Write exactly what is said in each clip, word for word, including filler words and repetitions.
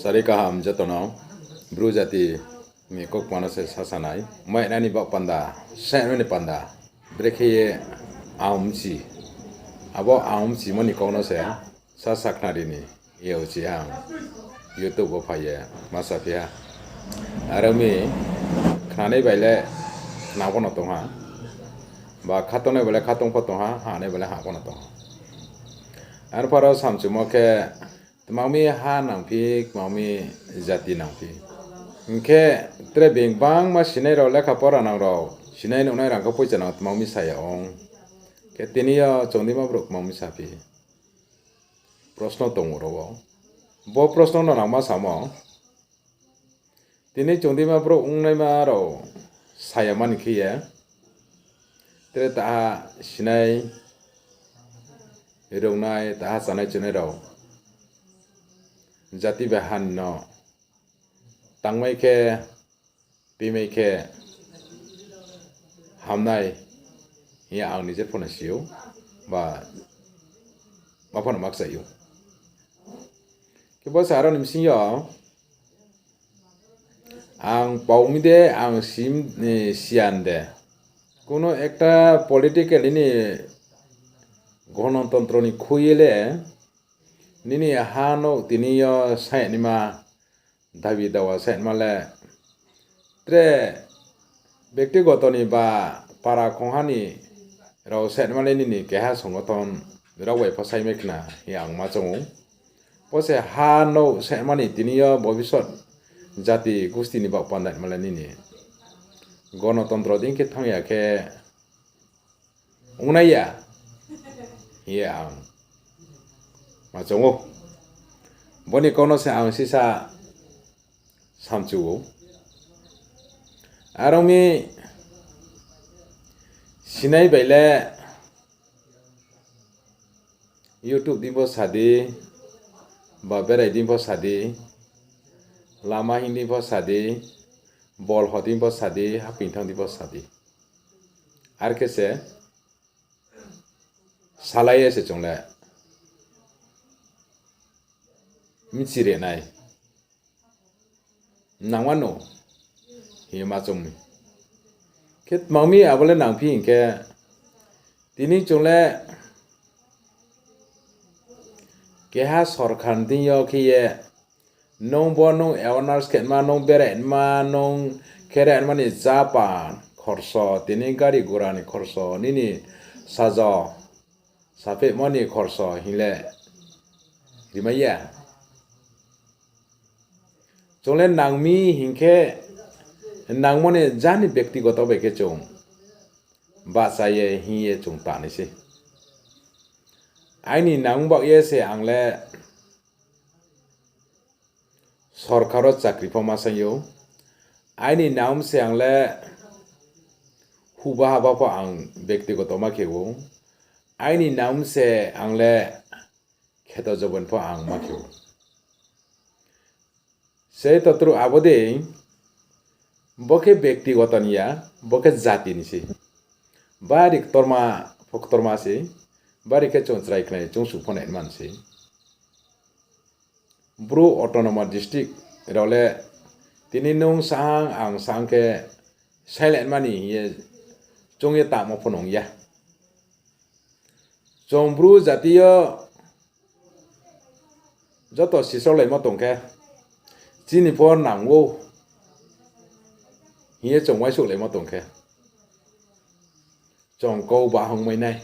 Sari kaham joto no, Bru jati ni kaukma no se sasa nai. Mai nani baoh panda, se nani panda. Brekhe ye ang mchi. Abo ang mchimo ni kau no se sasa khnari ni ye uchi ang YouTube wo phai ye ma saphi ha. Aro mi khnanai bai le khna pho no tong ha. Ba khatongnai bai le khatong pho tong ha, hanai bai le ha pho no tong ha. Arphuh aro samchumo khe, tma mi ha nangphi, tma mi jati nangphi. Hing khe tre being bangma sinai rao, lekha pora nang rao, sinai nuhnai rang khe poicha nang tma mi sa ya ong. Khe tini yo chongdima brouh tma mi saphi. Prosno tong ou ro wo. Bo prosno no nangma samo. Tini chongdima brouh ongnaima rao sa ya mani khe ye, tre taha sinai, rungnai, taha chanai chunai rao jati bai ha ni no tangmai khe, tuimai khe hamnai hing ye ang nije pho no si ou, ba ma pho no ma kchai ou. Khe bo se aro ni bsing yo ang pau mi de, ang sim, eh, siyan de. Kuno ekta political ni gonotontro ni khui ye le, nini ha no tini yo sa ya naima, dabi dawa sa ya naima le, tre bektigoto ni ba para khongha ni rao sa ya naima le nini keha songothon rao bai pho saimai khna hing ye ang ma choung ou. Bo se ha no sa ya naima ni tini yo bobisot jati gusti ni baoh panda naima le nini gonotontro dei khe thanng ya khe ongnai ya hing ye ang ma choung ou. Bo ni kau no se ang sisa samchu ou. Aro mi sinai bai le YouTube dei pho sa di, ba berai dei pho sa di, lama hing dei pho sa di, bol ho dei pho sa di, haping thanng dei pho sa di. Ar khe se salai ye se chung le mchi ri nai. Nangma no hing ye ma choung mi. Khe tma mi abo le nangphi hing khe, tini chung le keha sorkar ni deing yo khe ye, nung bo nung awareness khe ma, nung berai ma, nung khe ri ma ni japan khorso, tini gari gura ni khorso, nini sajo saphehmo ni khorso hing le rimai ya. Chung le nang mi hing khe, nangmo ni jani bektigoto bai khe chung bahcha ye hing ye chung ta nai sei. Aini nang baoh ye se ang le sorkar wo chakri pho ma saing ou. Aini nang se ang le huba haba pho ang bektigoto ma khe ou. Aini nang se ang le kheto jobon pho ang ma khe ou. Sei totru abo dei, bo khe bektigoto ni ya, bo khe jati ni sei. Bari ktorma pho ktorma sei, bari khe chung chrai khnai chungsu pho nai man sei. Bru autonomous district rao le tini nung sahang ang sahang khe silent mani hing ye choung ye tangmo pho nung ya. Chung Bru jati yo joto sisraolaimo tong khe, chini pho nang ou hing ye chung uaingsouhlaimo tong khe, chung kau bahang mai nai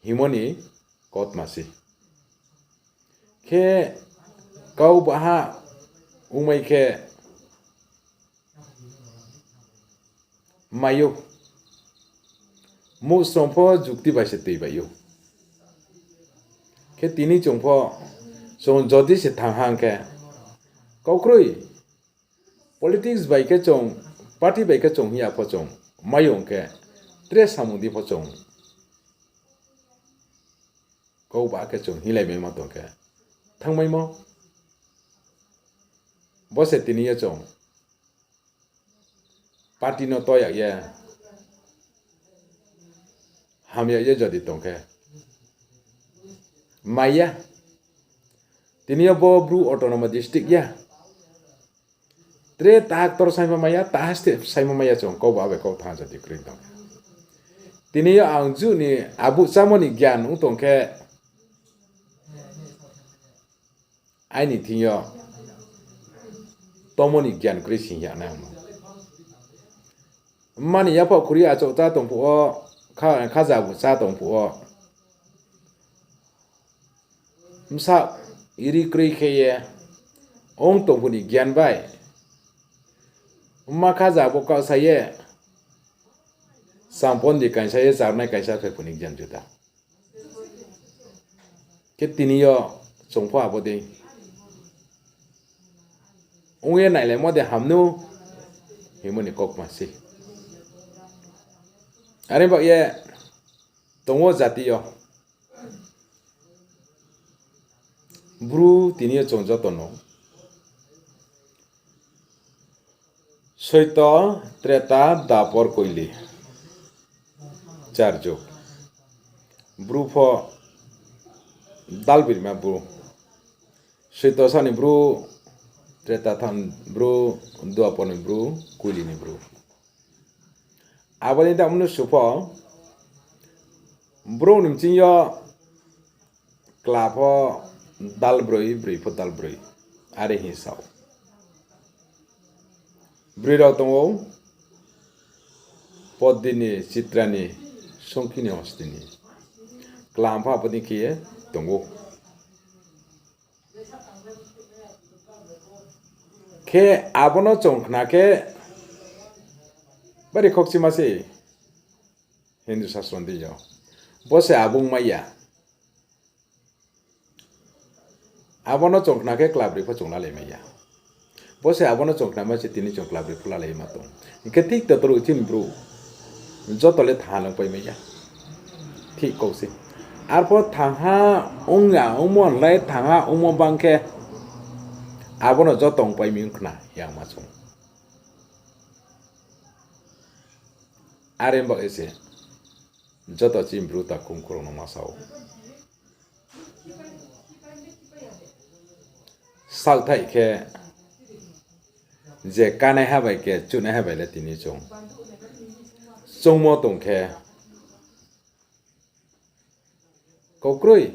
hingmo ni kautma sei. Khe kau baha ongmai khe mai ou. Muhsrong pho jukti bai se tui bai ou. Khe tini chung pho, chung jodi se thanng hang khe, kaukroi politics bai khe chung, party bai khe chung hing ya pho chung mai ong khe, tre samung di pho chung kau ba khe chung hinglai maimo tong khe, thanngmaimo. Bo se tini yo chung party no to yag ye, hamya ye jodi tong khe, mai ya. Tini yo bo Bru autonomous district ya. Tre taha ktor saima mai ya, taha state saima mai ya chung, kau ba bai kau thanng jati kroi tong. Tini yo ang ju ni abuh chámo ni gyan ong tong khe, aini thing yo tomo ni gyan kroi sing ya nai ang no. Mma ni yaphaoh khuri achouh chá tong phuh wo, kha-, khaja abuh chá tong phuh wo. Bsa iri kroi khe ye, ong tong phuh ni gyan bai. Mma khaja abo kau sa ye, sampon di kaisa ye, charnai kaisa phai phuh ni gyan juda. Khe tini yo chung pho abo dei ong ye nailaimo de ham no hingmo ni kaukma se. Are baoh ye tong wo jati yo Bru tini yo chung joto no Soito, Treta, Dapor, Koili, char jug. Bru pho dalbirma Bru. Soito sa ni Bru, Treta tha ni Bru, Dapor ni Bru, Koili ni Bru. Abo ni damo no su pho, brouh ni bsing yo kla pho dal broi, broi pho dal broi. Are hing sa ou. Broi rao tong ou, Poddi ni, Chitra ni, Songkhi ni, Hosti ni. Kla pho abo ni khe ye tong ou. Khe abo no chung khna khe, bari khokchima se Hindu sastro ni deing yo. Bo se abo ongmai ya. Abo no chung khna khe kla broi pho chung lalai mai ya. Bo se abo no chung khna ma se tini chung kla broi pho lalai ma tong. Hing khe thik totoro chini Bru joto le thanng ha nung pai mai ya. Thik kau se. Arpho thanng ha ong ya ongmo nlai thanng ha ongmo bang khe abo no joto ong pai mi ong khna yang ma chung. Are baoh ye se joto chini Bru takhu mkhu rao no ma sa ou. Saohthaih khe je kánaiha bai khe chuhnaiha bai le tini chung choungmo tong khe kau kroi.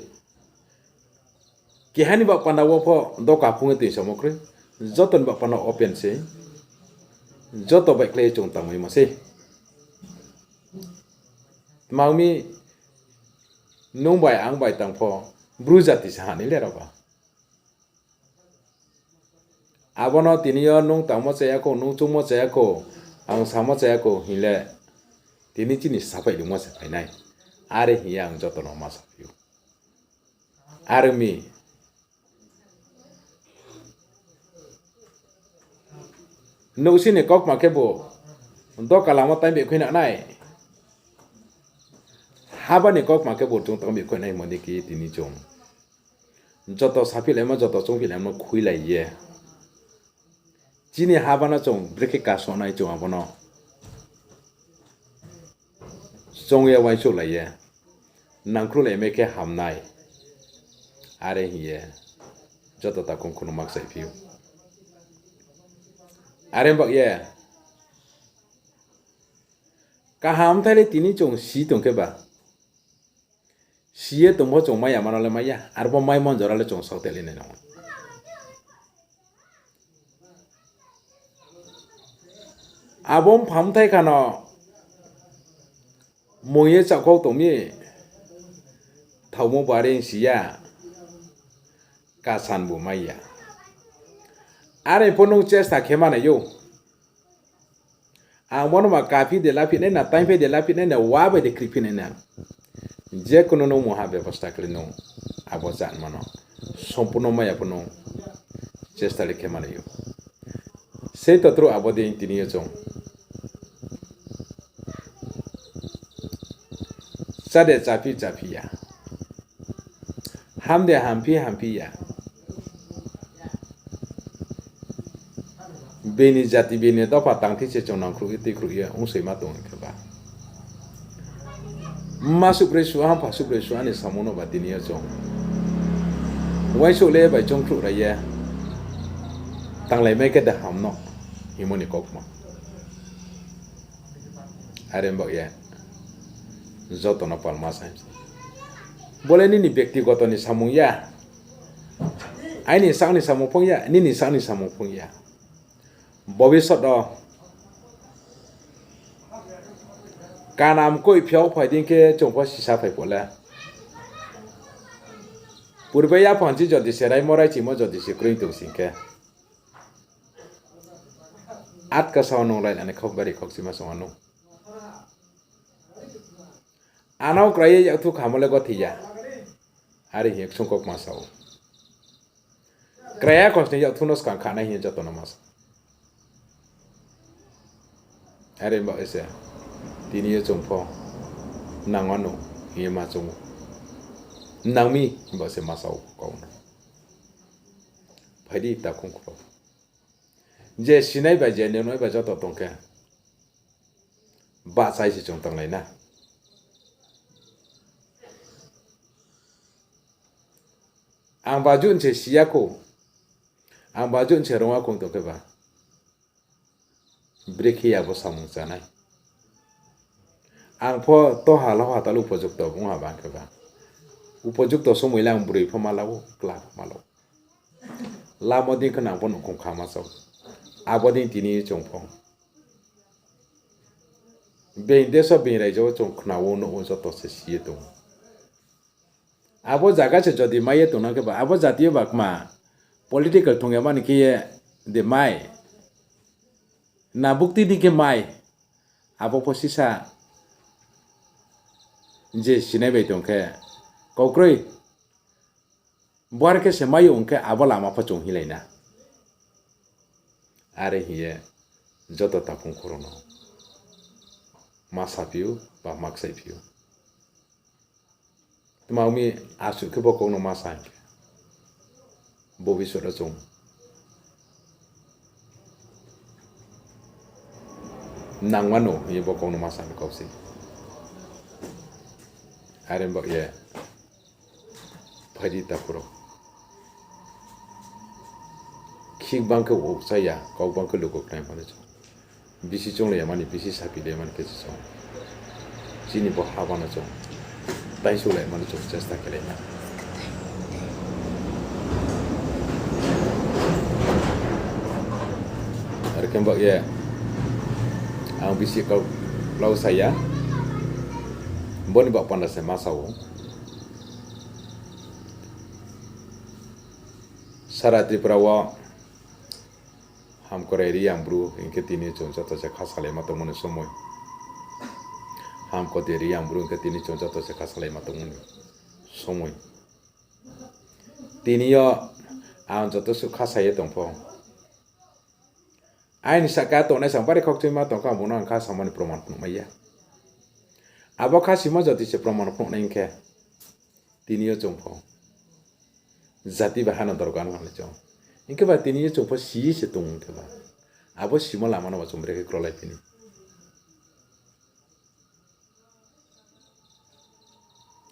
Keha ni baoh panda wo pho doka phung ye toing samo kroi. Joto ni baoh panda open se. Joto baihkhlai ye chung tangmaimo sei. Tma ong mi, nung bai ang bai tang pho Bru jati se ha ni le rao ba. Abo no tini yo nung tangmo chaya khou, nung choungmo chaya khou, ang samo chaya khou hing le, tini chini saphai rungmo se phai nai. Are hing ye ang joto no ma saphi ou. Are ong mi, nouhsing ni kaukma khebu doka lamo taing bai khuinang nai. Haba ni kaukma khebu chung tang bai khuinang nai hingmo ni khe tini chung joto saphilaimo, joto choungphilaimo khuilai ye chini haba no chung brekhe kasoh nai chung abo no choung ye uaingsouhlai ye nangkhruhlai mai khe ham nai. Are hing ye joto takhu mkhu no ma kchaiphi ou. Are baoh ye kaham thai le tini chung si tong khe ba, si ye tong pho chung mai ya mano le mai ya, arpho maimo jora le chung saohthaih le nai nang ou. Abo mpha mthai kha no mung ye chaohkhau tong mi, thaomo bo are si ya, kasan bu mai ya. Are pho nung chesta khe manai ou. Ang bono ma kaphi de laphi nai na, taingphai de laphi nai na, wa bai de kriphi nai na. Je kuno nung mungha bebosta khe nung abo chánma no sompurno mai ya pho nung chesta le khe manai ou. Sei totro abo dei tini yo chung chá de cháphi cháphi ya, ham de hamphi hamphi ya. Bini jati bini dopha tangthi se chung nangkhruh ye tuikhruh ye ongsoima tong khe ba, mma suh broi suh ha, mpha suh broi suh ha ni samung no ba tini yo chung Uaingsouh le bai choungkhruh rai ye tanglaimai khe de ham no hingmo ni kaukma. Are baoh ye joto no palma sa. Bo le nini bektigoto ni samung ya. Aini sak ni samung phong ya, nini sak ni samung phong ya. Bobisot wo kanam koih phiao phai dei khe chung pho sisa phai pho le. Purbe yaphang chi jodi se raimo raichimo jodi se kroi tong sing khe, atka sao nung lai nani khau bari khokchima song ano. Anao krai ye yakthu khamo le gothi ya. Are hing ye ksung kaukma sao. Krai ya khosni yakthu no skang khanai hing ye joto no ma sa. Are baoh ye se tini yo chung pho nang ano hing ye ma chung ou. Nang mi himba se ma sao kau no. Phai di takhung khro. Je sinai bai je nungnai bai joto tong khe, bahchai se chung tanglai na. Ang baju se si ya khou, ang baju se rung ya khou tong khe ba, brekhe ya bo samung chánai. Ang pho toha loha talo upojukto ong ha bang khe ba, upojukto somoi le ang broi pho ma la ou, kla pho ma la ou. Lamo dei khe nang pho nouhkhong kha ma chá ou. Abo dei tini chung pho being deso being raijo wo chung khna wo nuh wo joto se si ye tong ou. Abo zaga se jodi mai ye tongnang khe ba, abo jati yo ba kma political thung ya mani khe ye de mai, na bukti di khe mai, abo pho sisa je sinai bai tong khe, kaukroi buar khe se mai ong khe abo lama pho chung hinglai na. Are hing ye joto takhung khro no ma saphi ou, ba ma kchaihphi ou. Tma ong mi asuh khe bo kau no ma sa hing khe, bobisot wo chung nang mano hing ye bo kau no ma sa ni kau se. Are baoh ye phai di takhurao. Khik bang khe ukcha ya, kau bang khe lugo khnai mano chung. Bisi chounglai ya mani, bisi saphi lai mani khe se chung chini bo haba no chung taingsouhlai mano chung chesta khe lai na. Are khe baoh ye ang bisi kau klau sa ya, bo ni baoh panda se ma sa ou. Sara Tripura wo hamkrai Reang Bru hing khe tini chung joto se khasalaima tongmo ni somoi. Hamkoti Reang Bru hing khe tini chung joto se khasalaima tongmo ni somoi. Tini yo ang joto suh khasa ye tong pho, aini sahka tongnai sang bari khokchoima tong kha, bung no ang khasamo ni proman phnuhmai ya. Abo khasimo jodi se proman phnuhnai hing khe, tini yo chung pho jati bai ha no dorgan nang le chung. Hing khe ba tini yo chung pho si ye se tong hing khe ba, abo simo lama no ba chung brekhe krolai phi ni.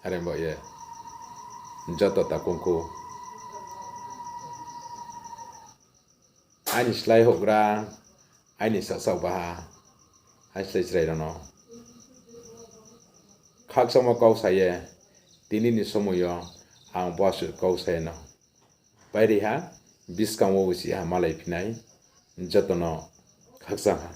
Are baoh ye joto takhung khro, aini slái houhgra, aini sasaoh baha, aini slái chrai rao no khakchangmo kau sa ye, tini ni somoi yo ang bo asuh kau sa ye no pairi ha, buskang wo usi ha malai phi nai, joto no khakchang ha.